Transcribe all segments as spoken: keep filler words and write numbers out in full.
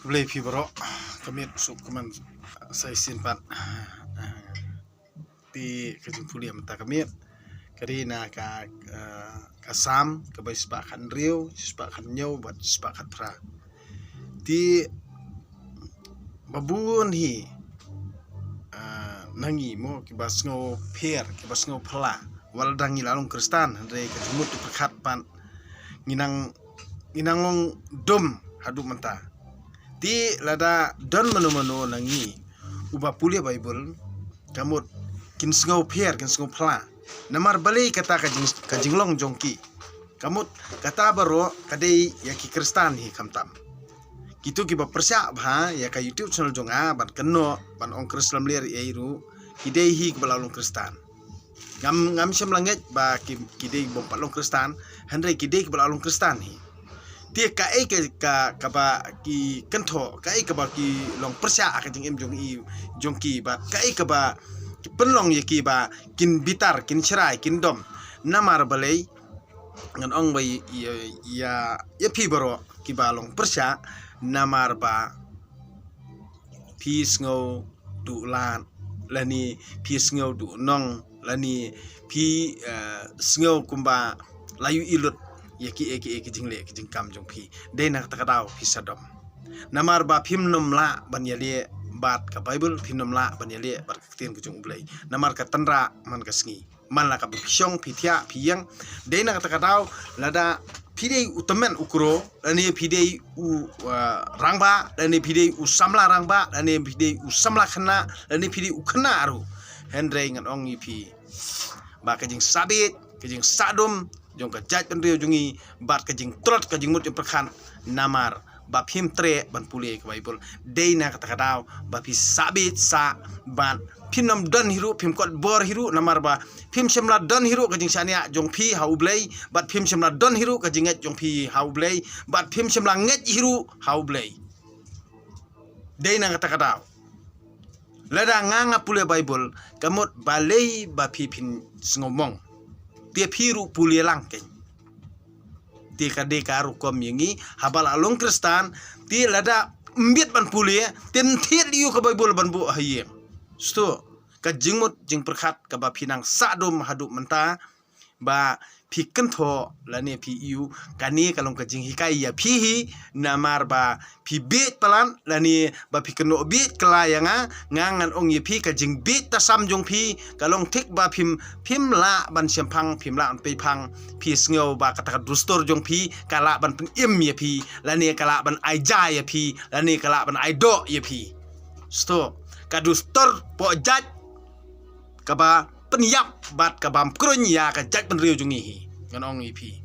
Khublei phi baroh, ka miet suk ka man sa shisien pat. Te ka jingpule mynta ka miet ka dei na ka, eh, ka Salm kaba shispah khathynriew, shispah khathynñiew bad shispah khatphra. Te ba bun hi, eh, na ngi mo kiba sngewpher, kiba sngewphylla. Wat la dang ngi la long Khristan, hynrei ka jingmut jingpyrkhat pat ngi nang, ngi nang long dum haduh mynta. Te lada don mano mano na ngi uba pule Baibl, ka mut kin sngewpher, kin sngewphylla. Namar balei? Kata ka jing, ka jinglong jong ki. Ka mut kata baroh ka dei ïa ki Khristan hi khamtam. Kito kiba pyrshah bha ïa ka YouTube channel jong nga ban kynnoh, ban ong Khristan lam ler ei ruh, ki dei hi kiba la long Khristan. Ngam, ngam shym la ngeit ba ki, ki dei bym pat long Khristan, hynrei ki dei kiba la long Khristan hi. Te kaei ka, ka, kaba ki kynthoh, kaei kaba ki long pyrshah ha ka jingim jong i, jong ki, bad kaei kaba ki pynlong ïa ki ba kin bitar, kin shrai, kin dom. Namar balei? Ngan ong ba ïa, ïa, ïa phi baroh kiba long pyrshah, namar ba phi sngew duh lad, lane phi sngew duh nong, lane phi, eh, sngew kumba la ïohi lut ïa kiei kiei ki jingleh ki jingkam jong phi. Dei na kata ka daw phi sa dom. Namar ba phim nym lah ban ïaleh bad ka Baibl, phim nym lah ban ïaleh bad ka ktien ka jong U Blei. Namar ka tynrah man ka sngi. Man la kaba phi shong, phi thiah, phi ïeng. Dei na kata ka daw, lada phi dei u tymmen u kro, lane phi dei u, uh, rangbah, lane phi dei u samla rangbah, lane phi dei u samla khynnah, lane phi dei u khynnah ruh, hynrei ngan ong ïa phi ba ka jingsah bieit, ka jingsah dum jong ka jaitbynriew jong ngi, bad ka jingtlot, ka jingmut jingpyrkhat, namar ba phim treh ban pule ka Baibl. Dei na kata ka daw ba phi sah bieit sah, bad phim nym don hi ruh, phim kot bor hi ruh, namar ba phim shym la don hi ruh ka jingshaniah jong phi ha U Blei, bad phim shym la don hi ruh ka jingngeit jong phi ha U Blei, bad phim shym la ngeit hi ruh ha U Blei. Dei na kata ka daw, lada nga nga pule Baibl, ka mut balei ba phi phin sngew mong? Te phi ruh pule lang kein. Te ka dei ka rukom ïa ngi haba la long Khristan, te lada ym bit ban pule, te thied ïa ka Baibl ban buh ha ïing. Sngewthuh, ka jingmut jingpyrkhat kaba phi nang sah dum haduh mynta, ba phi kynthoh lane phi ïoh, kane ka long ka jinghikai ïa phi hi, namar ba phi bieit palat lane ba phi kynnoh bieit kylla ïa nga, nga ngan ong ïa phi ka jingbieit tasam jong phi ka long thik ba phim, phim lah ban shemphang, phim lah ban peiphang. Phi sngew ba kata ka dustur jong phi ka lah ban pynim ïa phi, lane ka lah ban ai ja ïa phi, lane ka lah ban ai doh ïa phi. Sngewthuh, ka dustur pohjait kaba pynïap bad kaba ym kruiñ ïa ka jaitbynriew jong ngi hi. Ngan ong ïa phi,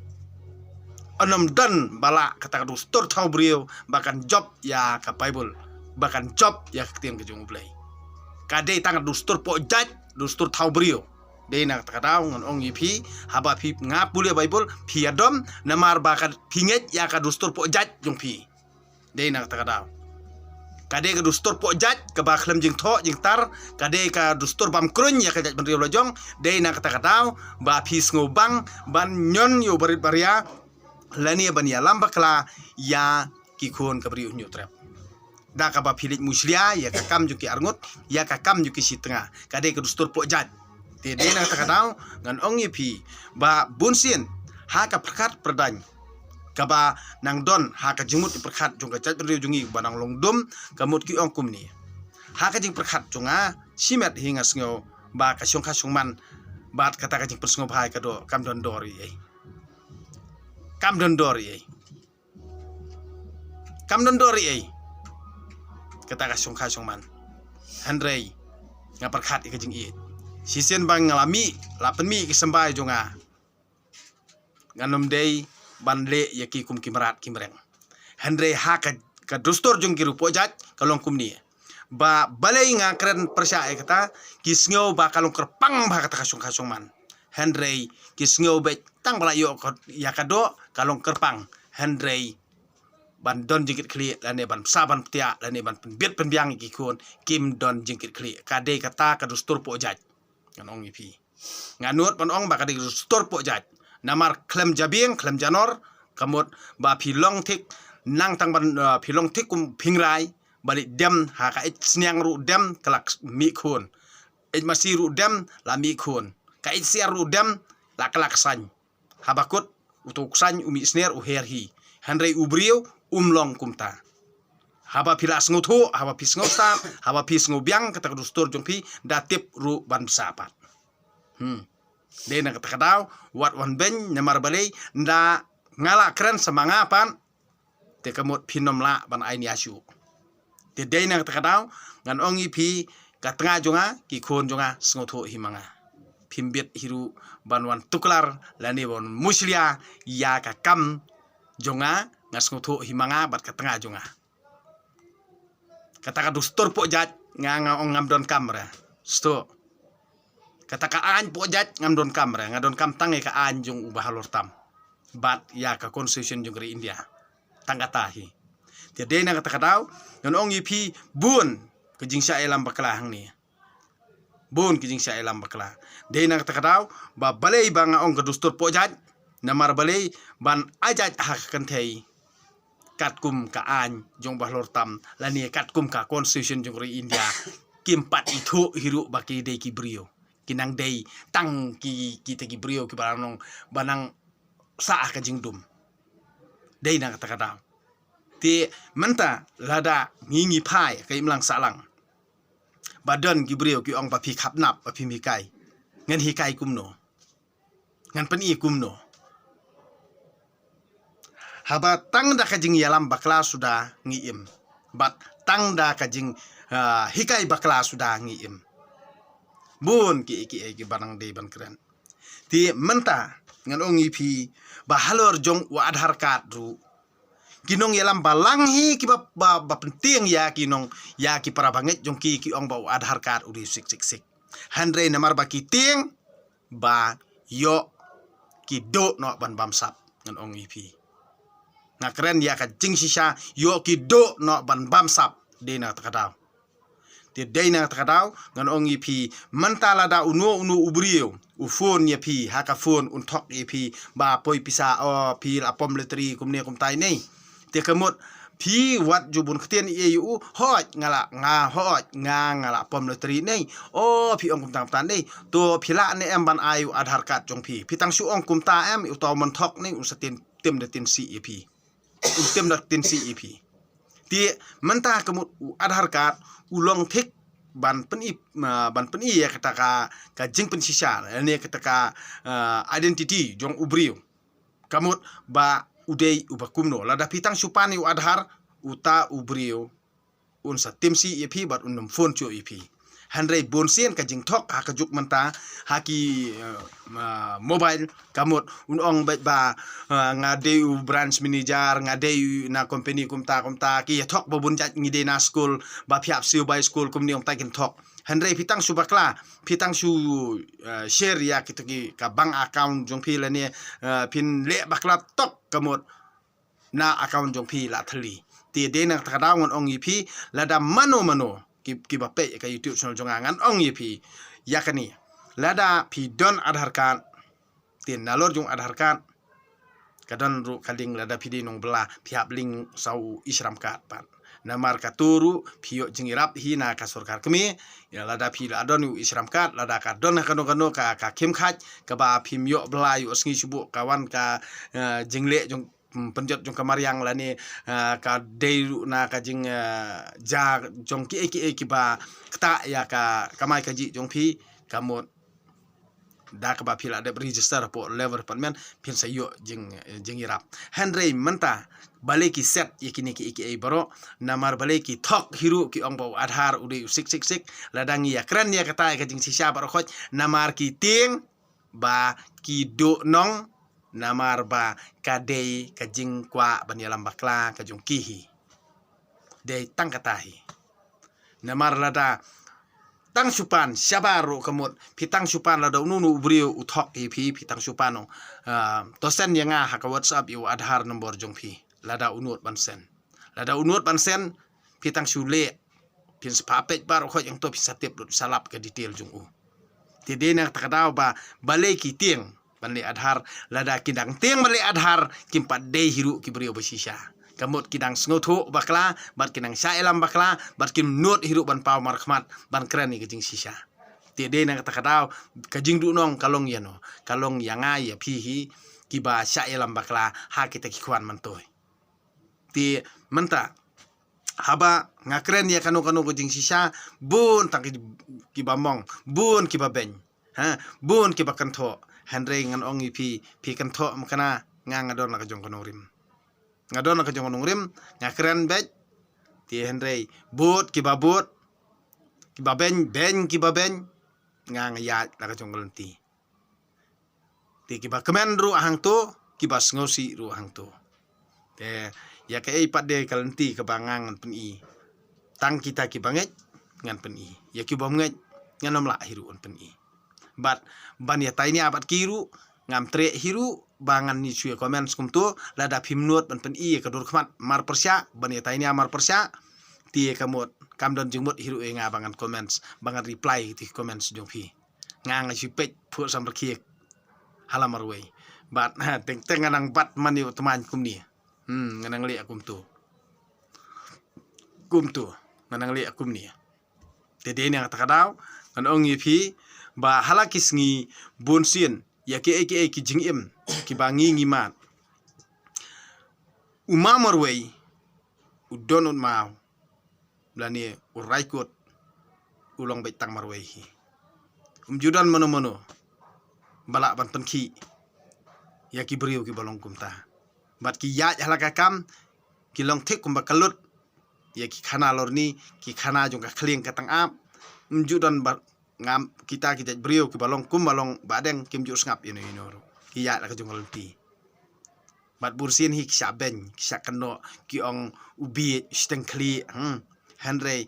ym don ba lah kata ka dustur thaw briew ba kan jop ïa ka Baibl, ba kan jop ïa ka ktien ka jong U Blei. Ka dei tang ka dustur pohjait, dustur thaw briew. Dei na kata ka daw ngan ong ïa phi, haba phi nga pule Baibl, phi ïa dom, namar ba ka phi ngeit ïa ka dustur pohjait jong phi. Dei na kata ka daw, ka dei ka dustur pohjait kaba khlem jingthoh jingtar, ka dei ka dustur bam kruiñ ïa ka jaitbynriew la jong. Dei na kata ka daw ba phi sngewbang ban ñion ïa u barit baria, lane ban ïalam bakla ïa ki khun ka Bri U Hynñiewtrep, da kaba phi leit mushlia ïa ka kam jong ki arngut, ïa ka kam jong ki shitnga. Ka dei ka dustur pohjait. Te dei na kata ka daw ngan ong ïa phi ba bunsien ha ka pyrkhat pyrdaiñ kaba nang don ha ka jingmut pyrkhat jong ka jaitbynriew jong ngi ba nang long dum, ka mut ki ong kumne. Ha ka jingpyrkhat jong nga, shimet hi nga sngew ba ka shongkha shongman bad kata ka jingpynsngewbha ïa ka doh kam don dor ei ei. Kam don dor ei ei. Kam don dor ei ei kata ka shongkha shongman. Hynrei nga pyrkhat ïa ka jingïeit. Shisien ba nga la mih, la pynmih ki symbai jong nga, ngan ym dei ban leh ïa ki kum ki mrad ki mreng. Hynrei ha ka, ka dustur jong ki ruh pohjait ka long kumne. Ba balei nga kren pyrshah ïa kata, ki sngew ba ka long kyrpang bha kata ka shongkha shongman. Hynrei ki sngew beit tang ba la ïoh ïa ka doh ka long kyrpang. Hynrei ban don jingkitkhlieh lane ban bsa ban btiah lane ban pynbit pynbiang ïa ki khun, kim don jingkitkhlieh. Ka dei kata ka dustur pohjait. Ngan ong ïa phi, nga nud ban ong ba ka dei ka dustur pohjait. Namar khlem jabieng khlem janor, ka mut ba phi long thik Nang tang ban, uh, phi long thik kum phingrai, ba leh dem, ha ka eit sniang ruh dem, ka la mih khun. Eit masi ruh dem, la mih khun. Ka eit siar ruh dem, la ka la ksain. Haba kut, uto u ksain, u mih snier, u her hi. Hynrei u briew, um long kumta. Haba phi la sngewthuh, haba phi sngewstad, haba phi sngewbiang, kata ka dustur jong phi, da tip ruh ban bsa pat. Hmm. Dei na kata ka daw, wat wan beiñ, namar balei, nda nga la kren sa ma nga pat, te ka mut phin ym lah ban ai nia shuh. Te dei na kata ka daw, ngan ong ïa phi, ka tnga jong nga, ki khun jong nga, sngewthuh hi ma nga. Phim bit hi ruh ban wan tuklar, lane ban mushlia, ïa ka kam jong nga, nga sngewthuh hi ma nga, bad ka tnga jong nga. Kata ka dustur pok jait, nga, nga ong ngam donkam re. Sto. Kata ka aiñ pok jait, ngam donkam re. Nga donkam tang ïa ka aiñ jong u bahalor tam. Bad ïa ka constitution jong ka ri India. Tang kata hi. Te dei na kata ka daw, ngan ong ïa phi bun ka jingshah ïalam bakla hangne. Bun ka jingshah ïalam bakla. Dei na kata ka daw, ba balei ba nga ong ka dustur pok jait, namar balei ban ai jait ha ka kynthei. Katkum ka aiñ jong bahalor tam, lane katkum ka constitution jong ka ri India, kim pat ithuh hi ruh ba ki dei ki briew. Ki nang dei tang ki, kita ki briew kiba nang, ba nang sah ka jingdum. Dei na kata ka daw. Te mynta lada ngi ngi phai ka imlang sahlang, ba don ki briew ki ong ba phi khapnap, ba phim hikai. Ngan hikai kumno? Ngan pyni kumno? Haba tang da ka jingïalam bakla suda ngi im. Bad tang da ka jing, ah, hikai bakla suda ngi im. Bun ki, ki, kiba nang dei ban kren. Te mynta, ngan ong ïa phi, bahalor jong u Aadhaar card ruh, ki nongïalam balang hi kiba, ba, ba pyntieng ïa ki nong, ïa ki para bangeit jong ki, ki ong ba u Aadhaar card u dei u six six six. Hynrei namar ba ki tieng, ba ïoh ki duh noh ban bamsap, ngan ong ïa phi. Nga kren ïa ka jingshisha, ïoh ki duh noh ban bamsap, dei na kata ka daw. Te dei na kata ka daw, ngan ong ïa phi, mynta lada uno uno u briew u phone ïa phi, ha ka phone un thok ïa phi, ba poi pisa, o phi la pom lottery kumne kumtai ne. Te ka mut, phi wat ju bun ktien ïa u, hooid nga la, nga hooid nga, nga la pom lottery ne. O phi ong kumta kumta ne. To phi lah ne em ban ai u Aadhaar card jong phi? Phi tang shu ong kumta em, uta u man thok ne, un sa tim, tim da tim sih ïa phi. Un tim da tim sih ïa phi. Te mynta ka mut u Aadhaar card u long thik ban pyni, ah, ban pyni ïa kata ka, ka jingpynshisha, ne kata ka, ah, identity jong u briew. Ka mut ba u dei uba kumno. Lada phi tang shu pan ïa u Aadhaar, uta u briew un sa tim sih ïa phi bad un nym phone shuh ïa phi. Hynrei bun sien ka jingthok ha ka juk mynta, ha ki, eh, ma-, mobile, ka mut un ong beit ba, eh, nga dei u branch manager, nga dei u na company kumta kumta, ki ïa thok ba bun jait, ngi dei na skul, ba phi hap siew bai skul, kumne ong ta kin thok. Hynrei phi tang shu bakla, phi tang shu, eh, share ïa kito ki ka bank account jong phi lane, eh, phin leh bakla tok ka mut na account jong phi la thylli. Te dei na kata ka daw ngan ong ïa phi, lada mano mano ki, kiba peit ka YouTube channel jong nga, ngan ong ïa phi ïa kane. Lada phi don Aadhaar card, te nalor jong Aadhaar card ka don ruh ka link, lada phi dei nongbylla phi hap link sa u e-Shram card pat. Namar kato ruh phi ïoh jingïarap hi na ka sorkar kmie. Ïa lada phi la don u e-Shram card, lada ka don ha kano kano ka, ka khim khait kaba phim ïoh bylla ïoh sngi shu buh, ka wan ka, eh, jingleh jong, mm, pynjot jong ka mariang lane, eh, ka dei ruh na ka jing, eh, ja jong kiei kiei kiba ktah ïa ka kamai kajih jong phi, ka mut da kaba phi la dep register hapoh Labour Department, phin sa ïoh jing, jingïarap. Hynrei mynta balei ki set ïa kine kiei kiei baroh, namar balei ki thok hi ruh ki ong ba u Aadhaar u dei u six six six, lada ngi ïa kren ïa kata ïa ka jingshisha baroh khoit, namar ki tieng ba ki duh nong, namar ba ka dei ka jingkwah ban ïalam bakla ka jong ki hi. Dei tang kata hi. Namar lada tang shu pan, shabar ruh ka mut, phi tang shu pan lada uno uno u briew u thok ïa phi, phi tang shu pan ong, ah, to send ïa nga ha ka WhatsApp ïa u Aadhaar number jong phi. Lada u nud ban send. Lada u nud ban send, phi tang shu leh, phin sa pha peit baroh khoit, hangto phin sa tip lut, sa lap ka detail jong u. Te dei na kata ka daw ba balei ki tieng ban leh Aadhaar, lada ki dang tieng ban leh Aadhaar, kim pat dei hi ruh ki briew ba shisha. Ka mut ki dang sngewthuh bakla, bad ki dang shah ïalam bakla, bad kim nud hi ruh ban paw markhmat, ban kren ïa ka jingshisha. Te dei na kata ka daw, ka jingduhnong ka long ïano, ka long ïa nga ïa phi hi, kiba shah ïalam bakla, ha kita ki khwan myntoi. Te mynta, haba nga kren ïa kano kano ka jingshisha, bun tang ki, kiba mong, bun kiba beiñ, ha, bun kiba kynthoh, hynrei ngan ong ïa phi, phi kynthoh mo kane, nga nga don la ka jong ka nongrim. Nga don la ka jong ka nongrim, nga kren beit, te hynrei, bud kiba bud, kiba beiñ, beiñ kiba beiñ, nga nga ïaid la ka jong ka lynti. Te kiba kmen ruh hangto, kiba sngewsih ruh hangto. Te, ïa kaei pat de ka lynti kaba nga ngan pyni. Tang kita kiba ngeit, ngan pyni. Ïa kibym ngeit, ngan ym lah hi ruh ngan pyni. Bad, ban ïa tainia bad ki ruh, ngam treh hi ruh, ba ngan ïa shu ïa comments kumto, lada phim nud ban pyni ïa ka dur khmat mar pyrshah, ban ïa tainia mar pyrshah, te ka mut, kam don jingmut hi ruh ïa nga ba ngan comments, ba ngan reply ïa ki comments jong phi. Nga nga shu peit phuh samrkhie ha la marwei. Bad, ha, teng teng nga nang bat man ïa u tmaiñ kumne. Hmm, nga nang leh kumto. Kumto, nga nang leh kumne. Te dei na kata ka daw, ngan ong ïa phi, ba ha la ki sngi bun sien, ïa kiei kiei ki jingim, kiba ngi ngi mad. U maw marwei, u don u maw, lane u raikut, u long beit tang marwei hi. Um ju don mano mano, ba lah ban pynkhih, ïa ki briew kiba long kumta. Bad ki ïaid ha la ka kam, ki long thik kumba ka lut, ïa ki khana lorni, ki khana jong ka khlieng ka tang ap, um ju don ba ngam kita ki jait briew kiba long kumba long Bahdeng kim ju sngap ïano ïano ruh. Ki ïaid la ka jong ka lynti. Bad bun sien hi ki shah beiñ, ki shah kynnoh, ki ong u bieit, u shiteng khlieh, hmm. Hynrei,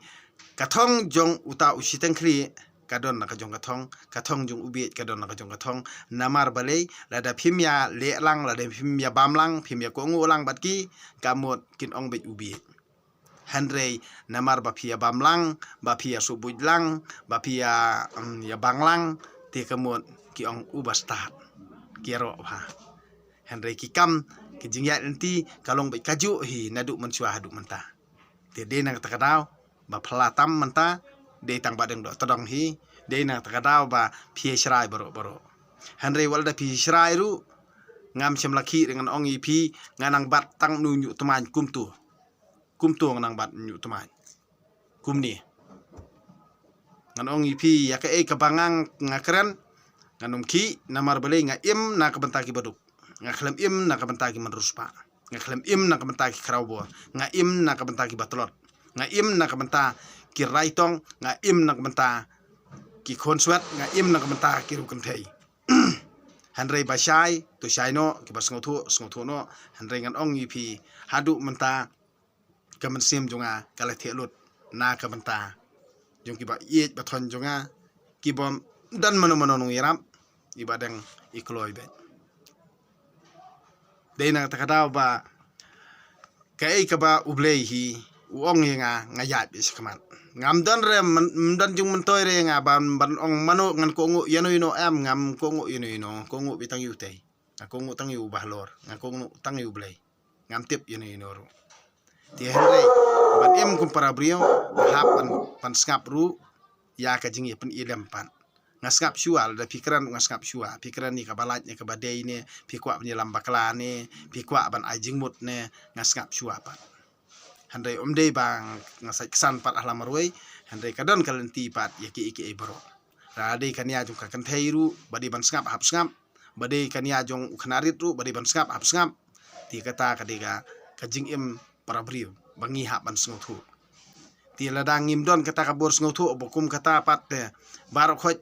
ka thong jong uta u shiteng khlieh, ka don la ka jong ka thong, ka thong jong u bieit, ka don la ka jong ka thong, namar balei, lada phim ïa leh lang, lada phim ïa bam lang, phim ïa kohnguh lang bad ki, ka mut kin ong beit u bieit. Hynrei namar ba phi ïa bam lang, ba phi ïa suhbuit lang, ba phi ïa, em, ïa bang lang, te ka mut ki ong u bastad. Ki ïaroh bha. Hynrei ki kam, ki jingïaid lynti, ka long beit kajuh hi, naduh mynshuwa haduh mynta. Te dei na kata ka daw, ba phylla tam mynta, dei tang Bahdeng doh tdong hi, dei na kata ka daw ba phi ïa shrai baroh baroh. Hynrei wat la phi shrai ruh, ngam shym la khih re ngan ong ïa phi, nga nang bat tang u ñiuh tmaiñ kumto. Kumto nga nang bat ñiuh tmaiñ. Kumne. Ngan ong ïa phi ïa kaei kaba nga nga kren. Ngan ym khih namar balei nga im na ka bynta ki baduk. Nga khlem im na ka bynta ki man riewspah. Nga khlem im na ka bynta ki khrawbor. Nga im na ka bynta ki batlot. Nga im na ka bynta ki raitong. Nga im na ka bynta ki khun swet. Nga im na ka bynta ki riewkynthei. Hynrei ba shai, to shai noh, kiba sngewthuh, sngewthuh noh. Hynrei ngan ong ïa phi, haduh mynta, ka mynsiem jong nga ka la theh lut na ka bynta jong kiba ïeit ba thoiñ jong nga, kibym don mano mano nongïarap, i Bahdeng i kloi beit. Dei na kata ka daw ba kaei kaba U Blei hi u ong ïa nga, nga ïaid beit shakhmat. Ngam don re, ym don jingmyntoi re nga ban, ban ong mano ngan kohnguh ïano ïano, em, ngam kohnguh ïano ïano, kohnguh beit tang ïa utei. Nga kohnguh tang ïa u Bahalor, nga kohnguh tang ïa U Blei. Ngam tip ïano ïano ruh. Te hynrei, ban im kum para briew, ba hap ban, ban sngap ruh, ïa ka jingïapyni lem pat. Nga sngap shuwa, lada phi kren nga sngap shuwa, phi kren ïa kaba lait ne kaba dei ne, phi kwah ban ïalam bakla ne, phi kwah ban ai jingmut ne, nga sngap shuwa pat. Hynrei ym dei ba nga sait ksan pat ha la marwei, hynrei ka don ka lynti pat ïa kiei kiei baroh. Lada dei ka nia jong ka kynthei ruh, ba dei ban sngap hap sngap, ba dei ka nia jong u khynnah rit ruh, ba dei ban sngap hap sngap. Te kata ka dei ka, ka jingim para briew, ba ngi hap ban sngewthuh. Te lada ngim don kata ka bor sngewthuh, ba kum kata pat te, baroh khoit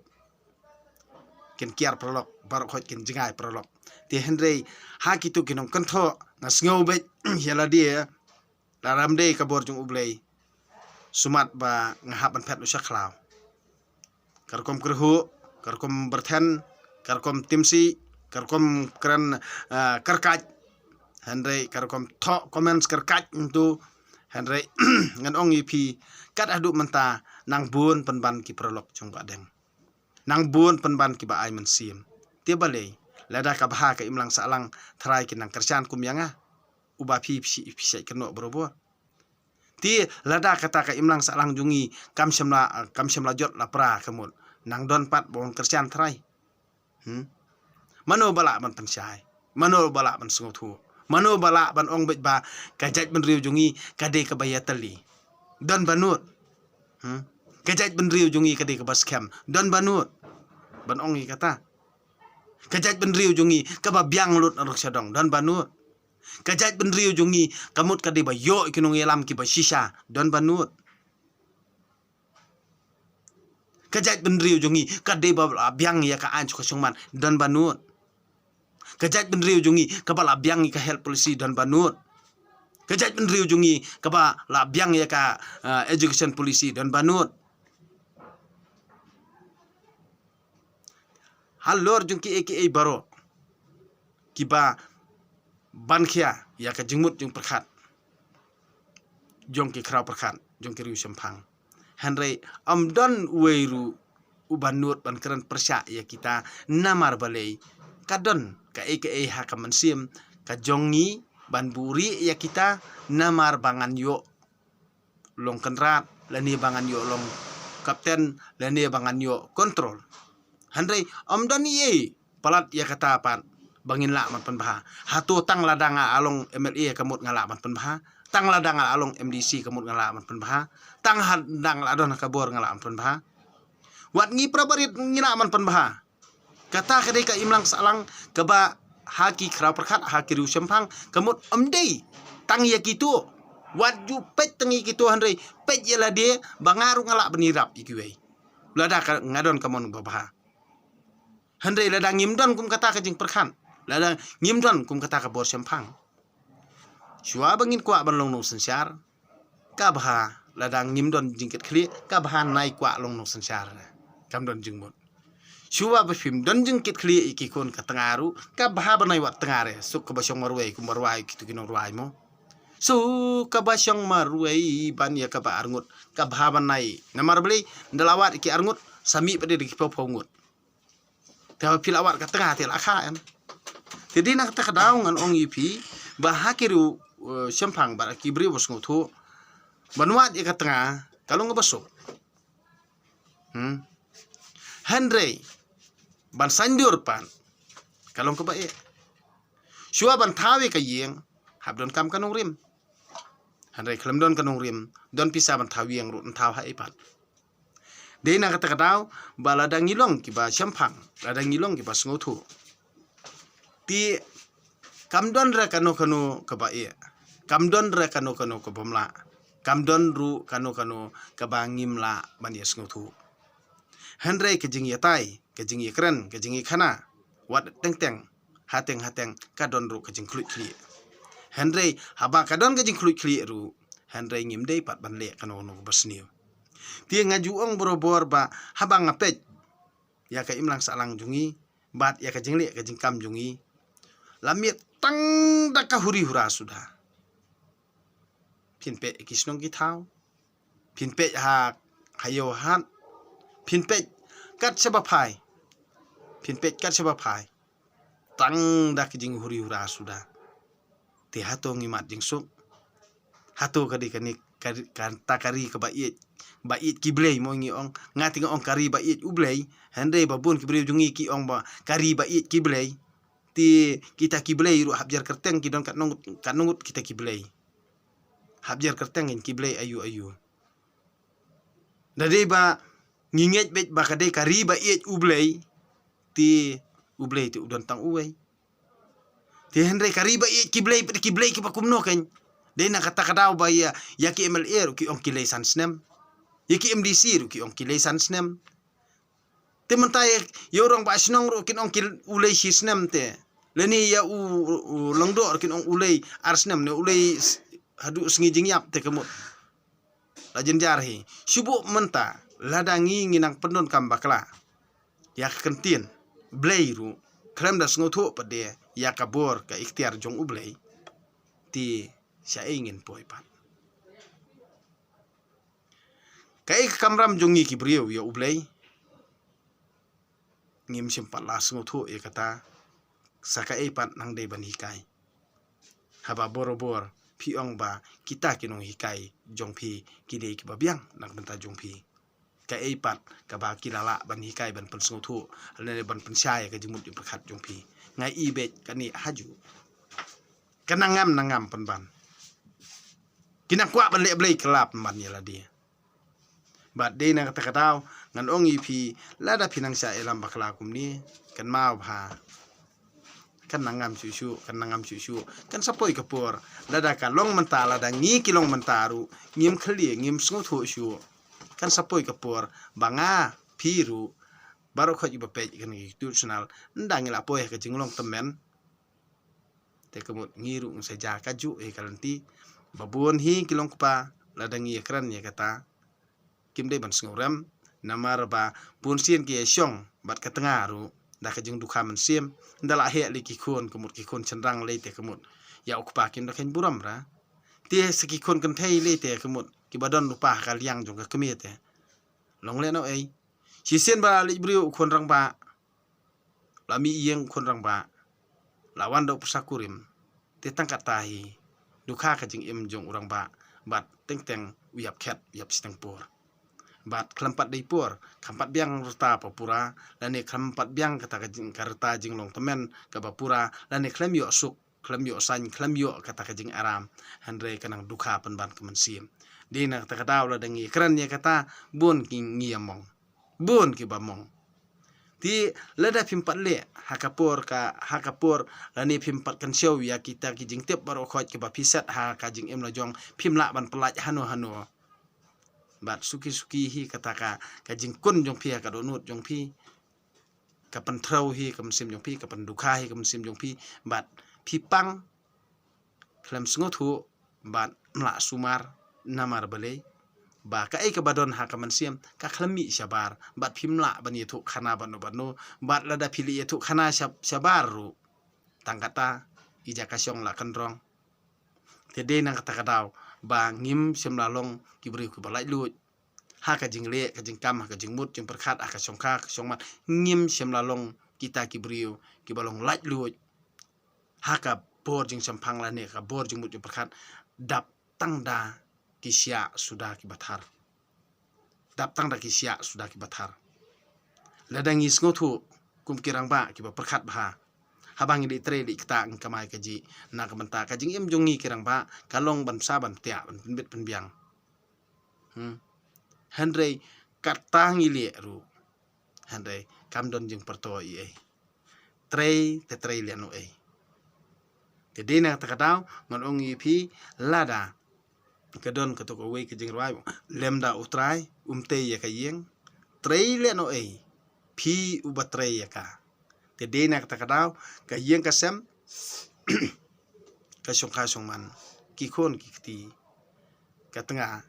kin kiar paralok, baroh khoit kin jngai paralok. Te hynrei, ha kito ki nongkynthoh, nga sngew beit, ïa lade, lada ym dei ka bor jong U Blei, sumar ba nga hap ban phet u shakhlaw. Ka rukom kyrhuh, ka rukom byrthen, ka rukom timsi, ka rukom kren, ah, kyrkait. Hynrei ka rukom thoh comments kyrkait ntu. Hynrei ngan ong ïa phi kat haduh mynta nang bun pynban ki paralok jong Bahdeng. Nang bun pynban kiba ai mynsiem. Te balei, lada ka bha ka imlang sahlang tharai kin nang kyrshan kum ïa nga. uba phi phi phi shet kynnoh barabor. Te lada kata ka imlang sahlang jong ngi kam shym la, kam shym la jot la pra ka mut, nang don pat ba wan kyrshan trai. Hmm? Mano ba lah ban pynshai? Mano ba lah ban sngewthuh? Mano ba lah ban ong beit ba ka jaitbynriew jong ngi ka dei kaba ïatylli? Don ba nud. Hmm? Ka jaitbynriew jong ngi ka dei kaba skhem. Don ba nud ban ong ïa kata? Ka jaitbynriew jong ngi kaba biang lut na rok shadong. Don ba nud? Ka jaitbynriew jong ngi ka mut ka dei ba ïoh ki nongïalam kiba shisha. Don ba nud? Ka jaitbynriew jong ngi ka dei ba la biang ïa ka aiñ suk ka shongman. Don ba nud? Ka jaitbynriew jong ngi kaba la biang ïa ka health policy. Don ba nud? Ka jaitbynriew jong ngi kaba la biang ïa ka, eh, education policy. Don ba nud? Halor jong kiei kiei baroh kiba ban khia ïa ka jingmut jingpyrkhat jong ki khraw pyrkhat jong ki riew shemphang. Hynrei ym don uwei ruh uba nud ban kren pyrshah ïa kita, namar balei? Ka don kaei kaei ha ka mynsiem ka jong ngi ban buhrieh ïa kita, namar ba ngan ïoh long kynrad, lane ba ngan ïoh long kapten, lane ba ngan ïoh kontrol. Hynrei ym don ei ei palat ïa kata pat ba ngin lah ban pynbha. Hato tang lada nga la long M L A ka mut nga lah ban pynbha? Tang lada nga la long M D C ka mut nga lah ban pynbha? Tang lada nga la don ha ka bor nga lah ban pynbha? Wat ngi para barit ngi lah ban pynbha. Kata ka dei ka imlang sahlang kaba ha ki khraw pyrkhat, ha ki riew shemphang ka mut ym dei tang ïa kito. Wat ju peit tang ïa kito, hynrei peit ïa lade ba nga ruh nga lah ban ïarap ïa kiwei lada ka, nga don ka mon ba bha. Hynrei lada ngim don kum kata ka jingpyrkhat, lada ngim don kum kata ka bor shemphang, shuwa ba ngin kwah ban long nongsynshar, ka bha. Lada ngim don jingkitkhlieh, ka bha nai kwah long nongsynshar. Kam don jingmut. Shuwa ba phim don jingkitkhlieh ïa ki khun ka tnga ruh, ka bha ba nai wad tnga re. Suk kaba shong marwei kumba rwai kito ki nongrwai mo. Suk kaba shong marwei ban ïa kaba arngut, ka bha ba nai. Namar balei? Ynda la wad ki arngut, sa mih pat de da ki phew phew ngut. Te haba phi la wad ka tnga te la kha em. Te dei na kata ka daw ngan ong ïa phi ba ha ki riew, eh, shemphang bad ki briew ba sngewthuh, ban wad ïa ka tnga ka long kaba suk. Hmm. Hynrei ban saiñdur pat ka long kaba eh. Shuwa ban thaw ïa ka ïing, hap don kam ka nongrim. Hynrei khlem don ka nongrim, don pisa ban thaw ïing ruh, yn thaw ha ei pat? Dei na kata ka daw ba lada ngi long kiba shemphang, lada ngi long kiba sngewthuh, te kam don re kano kano kaba eh, kam don re kano kano kaba mlah, kam don ruh kano kano kaba ngim lah ban ïa sngewthuh. Hynrei ka jingïatai, ka jingïakren, ka jingïakhana, wat teng teng, hateng hateng ka don ruh ka jingkhluit khlieh. Hynrei haba ka don ka jingkhluit khlieh ruh, hynrei ngim dei pat ban leh kano kano kaba sniew. Te nga ju ong barabor ba haba nga peit ïa ka imlang sahlang jong ngi bad ïa ka jingleh ka jingkam jong ngi, la miet tang da ka huri hura suda. Phin peit ki shnong ki thaw, phin peit ha, ha ïew hat, phin peit kat shaba phai, phin peit kat shaba phai, tang da ki jinghuri hura suda. Te hato ngi mad jingsuk? Hato ka dei kane ka, kata ka ri kaba ïeit, ba ïeit ki blei mo ngi ong? Nga te nga ong ka ri ba ïeit u Blei. Hynrei ba bun ki briew jong ngi ki ong ba ka ri ba ïeit ki blei. Te kita ki blei ruh hap jer kyrteng, ki don katno ngut, katno ngut kita ki blei. Hap jer kyrteng kin ki blei aïu aïu. Da dei ba ngi ngeit beit ba ka dei ka ri ba ïeit u Blei, te u Blei te u don tang uwei. Te hynrei ka ri ba ïeit ki blei, ki blei kiba kumno kein? Dei na kata ka daw ba ïa, ïa ki M L A ruh ki ong ki lei san snem, ïa ki M D C ruh ki ong ki lei san snem. Te mynta ïa, ïa u rangbah shnong ruh kin ong ki, u lei shi snem te. Lane ïa u, u lyngdoh ruh kin ong u lei ar snem ne u lei s-, haduh sngi jingïap te ka mut. La jynjar hi. Shu buh mynta, lada ngi ngi nang pyndonkam bakla ïa ka ktien Blei ruh, khlem da sngewthuh pat de ïa ka bor ka iktiar jong u Blei, te shaei ngin poi pat? Kaei ka kamram jong ngi ki briew ïa u Blei? Ngim shym pat la sngewthuh ïa kata, sa kaei pat nang dei ban hikai? Haba borabor phi ong ba kita ki nonghikai jong phi ki dei kiba biang na ka bynta jong phi. Kaei pat kaba ki la lah ban hikai, ban pynsngewthuh lane ban pynshai ka jingmut jingpyrkhat jong phi? Nga i beit kane ha ju. Ka nang ngam nang ngam pynban. Ki nang kwah ban leh blei kylla pynban ïa lade. Bad dei na kata ka daw ngan ong ïa phi, lada phi nang shah ïalam bakla kumne, kynmaw bha. Kan nang ngam shuh shuh, kan nang ngam shuh shuh, kan sa poi ka por. Lada ka long mynta, lada ngi ki long mynta ruh ngim khlieh, ngim sngewthuh shuh, kan sa poi ka por ba nga, phi ruh, baroh khoit iba peit ïa kane ka YouTube channel, ynda ngi la poi ha ka jinglong tymmen, te ka mut ngi ruh ngi sa jia kajuh hi ka lynti. Ba bun hi ki long kpa, lada ngi ïakren ïa kata, kim dei ban sngewrem. Namar ba bun sien ki ïashong bad ka tnga ruh da ka jingdukha mynsiem. Ynda la heh lei ki khun, ka mut ki khun shynrang lei te ka mut ïa u kpa kim da kheiñ burom ra. Te sa ki khun kynthei lei te ka mut kiba don lypa ha ka liang jong ka kmie te. Long lehnohei. Shisien ba la leit briew u khun rangbah, la mih ïing u khun rangbah, la wan da u pyrsa kurim, te tang kata hi dukha ka jingim jong u rangbah, bad teng teng u ïap khet, u ïap shiteng por. Bad khlem pat dei por, khlem pat biang rta ba pura, lane khlem pat biang kata ka jing, ka rta jinglong tymmen kaba pura, lane khlem ïoh suk, khlem ïoh saiñ, khlem ïoh kata ka jingaram, hynrei ka nang dukha pynban ka mynsiem. Dei na kata ka daw lada ngi kren ïa kata, bun ki ngi ïa mong, bun kiba mong. Te lada phim pat leh ha ka por ka, ha ka por, lane phim pat kynshew ïa kita ki jingtip baroh khoit kiba phi set ha ka jingim la jong, phim lah ban pyllait hano hano. Bad suki suki hi kata ka, ka jingkun jong phi ha ka dohnud jong phi, ka pynthrew hi ka mynsiem jong phi, ka pyndukha hi ka mynsiem jong phi. Bad phi pang, khlem sngewthuh, bad mlah sumar. Namar balei? Ba kaei kaba don ha ka mynsiem ka khlem mih shabar, bad phim lah ban ïathuh khana bad no bad no. Bad lada phi leit ïathuh khana shab, shabar ruh, tang kata i jaka shong la kynrong. Te dei na kata ka daw ba ngim shym la long ki briew kiba laitluid ha ka jingleh, ka jingkam, ha ka jingmut jingpyrkhat, ha ka shongkha, ka shongman. Ngim shym la long kita ki briew kiba long laitluid ha ka bor jingshemphang lane ka bor jingmut jingpyrkhat. Dap tang da ki shiah suda kiba thar. Dap tang da ki shiah suda kiba thar. Lada ngi sngewthuh kum ki rangbah kiba pyrkhat bha, haba ngi leit trei leit kta ngi kamai kajih, na ka bynta ka jingim jong ngi ki rangbah ka long ban bsa ban btiah, ban pynbit pynbiang. Hmm. Hynrei kata ngi leh ruh, hynrei kam don jingpyrto ei ei. Trei te trei lehnohei. Te dei na kata ka daw ngan ong ïa phi, lada ka don kato kawei ka jingrwai, lymda U Trai um tei ïa ka ïing, trei lehnohei, phi uba trei ïa ka. Te dei na kata ka daw ka ïing ka sem, ka shongkha shongman, ki khun ki kti, ka tnga,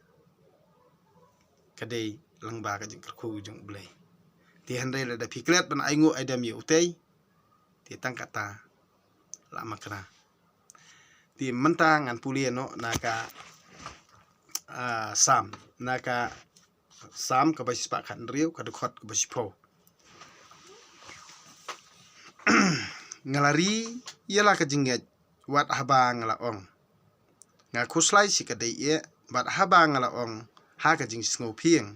ka dei lyngba ka jingkyrkhu jong U Blei. Te hynrei lada phi klet ban ainguh aidem ïa utei, te tang kata la makna. Te mynta ngan pule noh na ka, ah, Salm, na ka Salm kaba shispah khathynriew, ka dkhot kaba shiphew. Nga la ri ïa la ka jingngeit wat haba nga la ong, nga khuslai shi ka dei eh, bad haba nga la ong ha ka jingsngewphieng,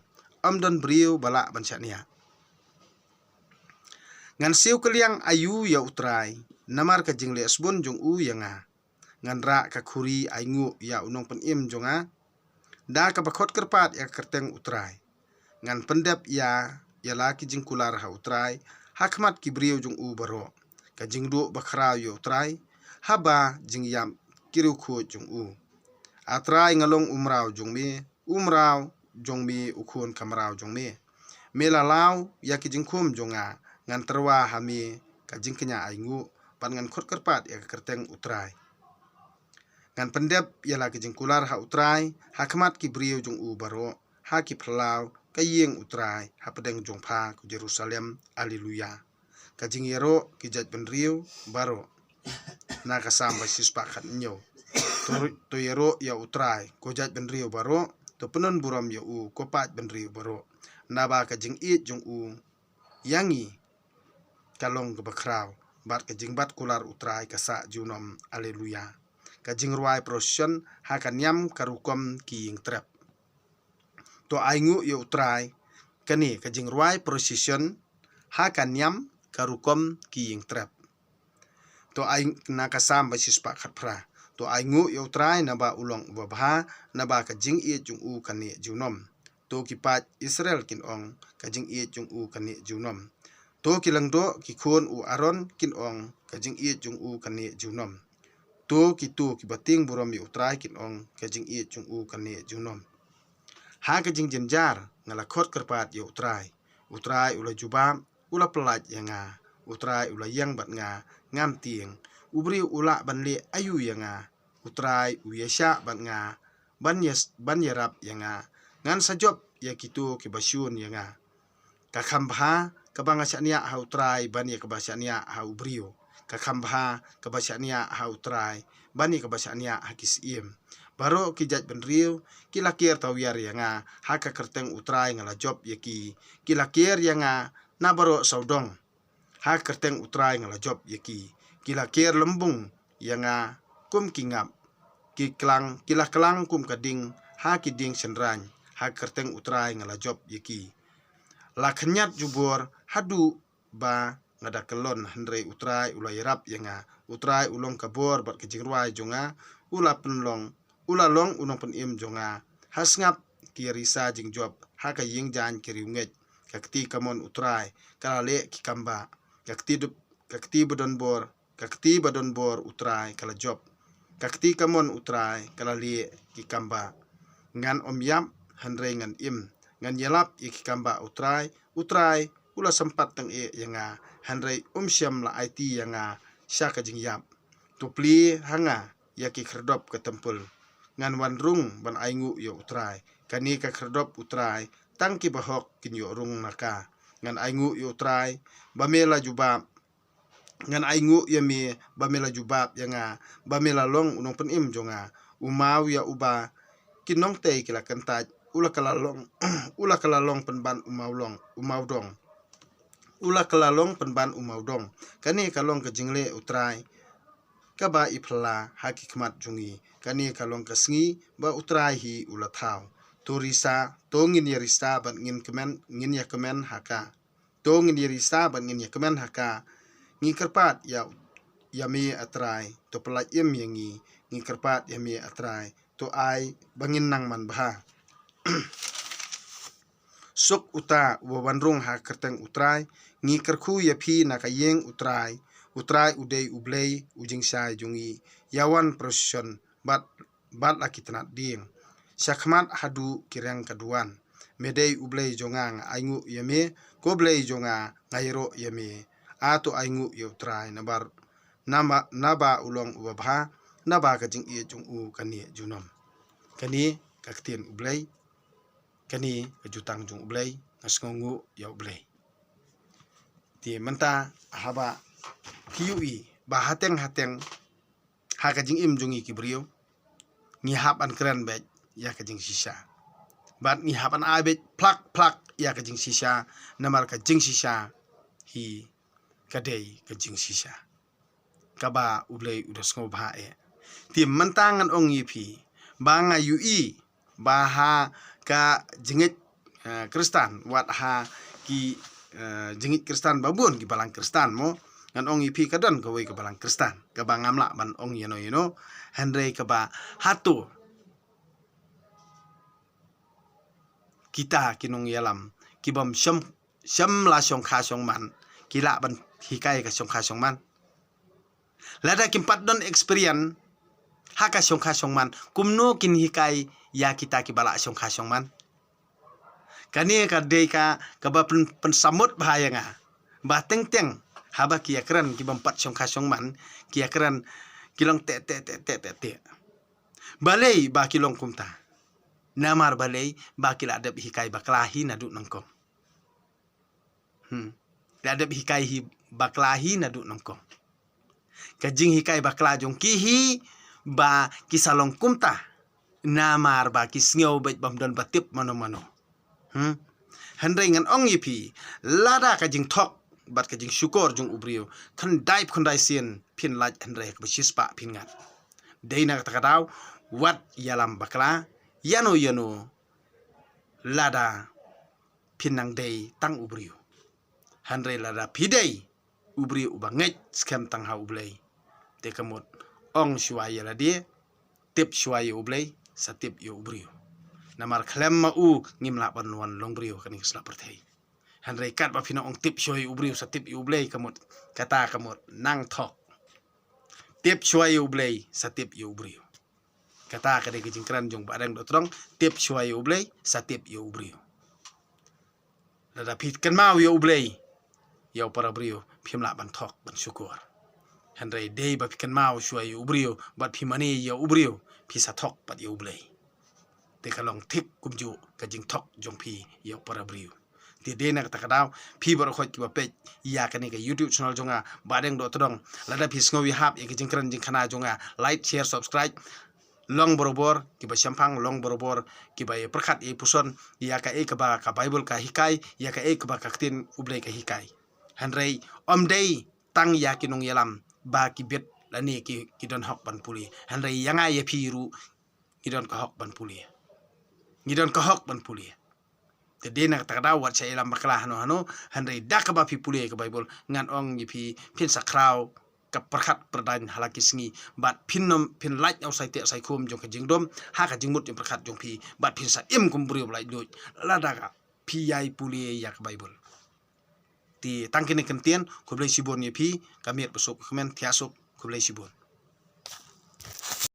ym don briew ba lah ban shaniah. Ngan siew kylliang aïu ïa U Trai, namar ka jingleh sbun jong u ïa nga. Ngan rah ka khuri ainguh ïa u nongpynim jong nga da kaba khot kyrpad ïa ka kyrteng U Trai. Ngan pyndep ïa, ïa la ki jingkular ha U Trai ha khmat ki briew jong u baroh. Ka jingduh bakhraw ïa U Trai haba jingïap ki riewkhuid jong u. A Trai, nga long u mraw jong me, u mraw jong me, u khun ka mraw jong me. Me la law ïa ki jingkhum jong nga, ngan tyrwa ha me ka jingkñia ainguh, bad ngan khot kyrpad ïa ka kyrteng U Trai. Ngan pyndep ïa la ki jingkular ha U Trai ha khmat ki briew jong u baroh, ha ki phyllaw ka ïing U Trai, ha pdeng jong pha ko Jerusalem. Haleluya. Ka jingïaroh ki jaitbynriew baroh. Na ka Salm ba shispah khathynñiew. To, to ïaroh ïa U Trai ko jaitbynriew baroh, to pynbun burom ïa u ko paid bynriew baroh. Naba ka jingïeit jong u ïa ngi ka long kaba khraw, bad ka jingbat kular U Trai ka sah junom. Haleluya. ka jingrwai procession ha ka niam ka rukom ki ïing trep. To ai nguh ïa U Trai, kane ka jingrwai procession ha ka niam ka rukom ki ïing trep. To ai, na ka Salm ba shispah khatphra. To ai nguh ïa U Trai naba u long uba bha, naba ka jingïeit jong u ka neh junom. To ki paid Israel kin ong, ka jingïeit jong u ka neh junom. To ki lyngdoh ki khun u Aaron kin ong, ka jingïeit jong u ka neh junom. To kito kiba tieng burom ïa U Trai kin ong, ka jingïeit jong u ka neh junom. Ha ka jingjynjar nga la khot kyrpad ïa U Trai. U Trai u la jubab, u la pyllait ïa nga. U Trai u la ïeng bad nga, ngam tieng. U briew u lah ban leh aïu ïa nga? U Trai u ïashah bad nga, ban ïa, ban ïarap ïa nga. Ngan sa jop ïa kito kiba shun ïa nga. Ka kham bha kaba nga shaniah ha U Trai ban ïa kaba shaniah ha u briew. Ka kham bha kaba shaniah ha U Trai ban ïa kaba shaniah ha ki syiem. Baroh ki jaitbynriew ki la kiar tawiar ïa nga, ha ka kyrteng U Trai nga la jop ïa ki. Ki la kiar ïa nga na baroh sawdong. Ha ka kyrteng U Trai nga la jop ïa ki. Ki la kiar lymbung ïa nga kum ki ngap. Ki klang, ki la klang kum ka ding ha ki dieng shynraiñ. Ha ka kyrteng U Trai nga la jop ïa ki. La khynñiat jubor haduh ba nga da kyllon, hynrei U Trai u la ïarap ïa nga. U Trai u long ka bor bad ka jingrwai jong nga, u la pynlong, u la long u nongpynim jong nga. Ha sngap ki ïarisa jingjop ha ka ïing jaiñ ki riewngeit. Ka kti kamon U Trai ka la leh ki kambah. Ka kti dup, ka kti ba don bor, ka kti ba don bor U Trai ka la jop. Ka kti kamon U Trai ka la leh ki kambah. Ngan ym ïap, hynrei ngan im. Ngan ïalap ïa ki kambah U Trai. U Trai u la sympat tyngeh ïa nga, hynrei um shym la aiti ïa nga sha ka jingïap. To plie ha nga ïa ki khyrdop ka templ. Ngan wan rung ban ai nguh ïa U Trai. Kane ka khyrdop U Trai, tang kiba hok kin ïoh rung na ka. Ngan ai nguh ïa U Trai ba me la jubab. Ngan ai nguh ïa me ba me la jubab ïa nga, ba me la long u nongpynim jong nga. U maw ïa uba ki nongtei ki la kyntait, u la ka la long, u la ka la long pynban u maw long, u maw dong. U la ka la long pynban u maw dong. Kane ka long ka jingleh U Trai kaba i phylla ha ki khmat jong ngi. Kane ka long ka sngi ba U Trai hi u la thaw. To risa, to ngin ïarisa bad ngin kmen, ngin ïakmen ha ka. To ngin ïarisa bad ngin ïakmen ha ka. Ngi kyrpad ïa, ïa me A Trai, to pyllait im ïa ngi. Ngi kyrpad ïa me A Trai, to ai ba ngin nang manbha. Suk uta uba wan rung ha ka kyrteng U Trai. Ngi kyrkhu ïa phi na ka ïing U Trai. U Trai u dei U Blei u jingshai jong ngi. Ïa wan procession bad, bad la ki tnat dieng sha khmat haduh ki reng ka duwan. Me dei U Blei jong nga, nga ai nguh ïa me. Ko Blei jong nga, nga ïaroh ïa me. A to ai nguh ïa U Trai naba, naba, naba u long uba bha, naba ka jingïeit jong u ka neh junom. Kane ka ktien U Blei. Kane ka jutang jong U Blei, nga sngewnguh ïa U Blei. Te mynta haba ki ïohi ba hateng hateng ha ka jingim jong ngi ki briew, ngi hap ban kren beit ïa ka jingshisha. Bad ngi hap ban ai beit phlak phlak ïa ka jingshisha, namar ka jingshisha hi ka dei ka jingshisha kaba U Blei u da sngewbha eh. Te mynta ngan ong ïa phi ba nga ïohi ba ha ka jingngeit, eh, Khristan, wat ha ki, eh, jingngeit Khristan ba bun, ki balang Khristan mo. Ngan ong ïa phi ka don kawei ka balang Khristan kaba ngam lah ban ong ïano ïano, hynrei kaba hato kita ki nongïalam kibym shym, shym la shongkha shongman ki lah ban hikai ka shongkha shongman? Lada kim pat don experience ha ka shongkha shongman, kumno kin hikai ïa kita kiba la shongkha shongman? Kane ka dei ka, kaba pyn, pynsamut bha ïa nga. Ba teng teng haba ki ïakren kibym pat shongkha shongman, ki ïakren ki long teh teh teh teh teh teh. Balei ba ki long kumta? Namar balei ba ki la dep hikai bakla hi naduh nyngkong. Hmm. La dep hikai hi bakla hi naduh nyngkong. Ka jinghikai bakla jong ki hi ba ki sa long kumta. Namar ba ki sngew beit bym don ba tip mano mano. Hmm. Hynrei ngan ong ïa phi, lada ka jingthok bad ka jingshukor jong u briew khyndai khyndai sien phin lait, hynrei kaba shispah phin ngat. Dei na kata ka daw, wat ïalam bakla ïano ïano lada phin nang dei tang u briew. Hynrei lada phi dei u briew uba ngeit skhem tang ha U Blei, te ka mut ong shuwa ïa lade, tip shuwa ïa U Blei, sa tip ïa u briew. Namar khlem ma u ngim lah ban wan long briew ha kane ka sla pyrthei. Hynrei katba phi nang ong tip shuwa ïa u briew sa tip ïa U Blei, ka mut kata ka mut nang thok. Tip shuwa ïa U Blei sa tip ïa u briew. Kata ka dei ka jingkren jong Bah Deng Dohtdong, tip shuwa ïa U Blei sa tip ïa u briew. Lada phi kynmaw ïa U Blei, ïa u para briew phim lah ban thok ban shukor. Hynrei dei ba phi kynmaw shuwa ïa u briew bad phi mane ïa u briew, phi sa thok pat ïa U Blei. Te ka long thik kumjuh ka jingthok jong phi ïa u para briew. Te dei na kata ka daw, phi baroh khoit kiba peit ïa kane ka YouTube channel jong nga, Bah Deng Dohtdong, lada phi sngew ïahap ïa ka jingkren jingkhana jong nga, like, share, subscribe. Long barabor kiba shemphang, long barabor kiba ïa pyrkhat ïa puson ïa kaei kaba ka Bible ka hikai, ïa kaei kaba ka ktien U Blei ka hikai. Hynrei ym dei tang ïa ki nongïalam ba ki bit lane ki, ki don hok ban pule. Hynrei ïa nga ïa phi ruh ngi don ka hok ban pule. Ngi don ka hok ban pule. Te dei na kata ka daw wat sha ïalam bakla hano hano, hynrei da kaba phi pule ka Bible, ngan ong ïa phi phin sa khraw ka pyrkhat pyrdaiñ ha la ki sngi, bad phin ym, phin lait na u saiteh saikhum jong ka jingdum ha ka jingmut jingpyrkhat jong phi, bad phin sa im kum u briew ba laitluid lada ka phi ïai pule ïa ka Bible. Te tang kine ki ktien, khublei shibun ïa phi, ka miet ba suk ka kmen, thiah suk, khublei shibun.